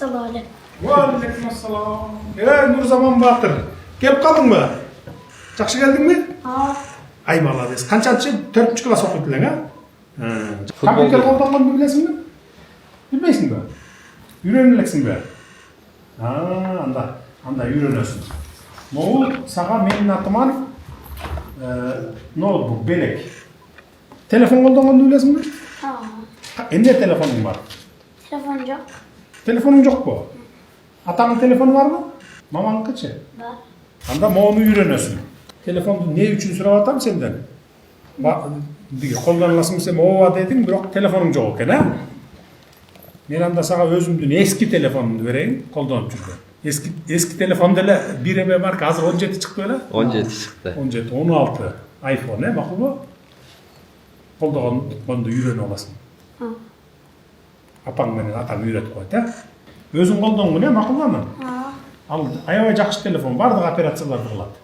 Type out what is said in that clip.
Ассалам алейкум. Уалейкум ассалам. Эй, Нурзаман баатыр, келип калдыңбы? Жакшы келдиңби? Ооба. Ай, молодец. Канчанчы, төртүнчү класс окуйт элең, а? Компьютер колдонгонду билесиңби, билбейсиңби? Үйрөнө элексиңби? Анда үйрөнөсүң. Могул сага менин атыман ноутбук белек. Телефон колдонгонду билесиңби? Ооба. Эмне телефонуң бар? Телефон жок. Телефонуң жокпу? Атаңдын телефону барбы? Мамаңдыкычы? Бар. Анда могуну үйрөнөсүң. Телефонду эмне үчүн сурап атам сенден? Тиги колдоно аласыңбы десем, ооба дедиң, бирок телефонуң жок экен, а? Мен анда сага өзүмдүн эски телефонумду берейин, колдонуп жүргөн. Эски телефон деле бир эме марка, азыр 17 чыкты беле? 17 чыкты. 17, 16 iPhone, макулбу? Колдогонду үйрөнүп аласың. Ооба. Апаң менен атаң үйрөтүп коет, э? Өзүң колдонгун, э, макулбу анан? Ооба. Ал аябай жакшы телефон, баардык операцияларды кылат.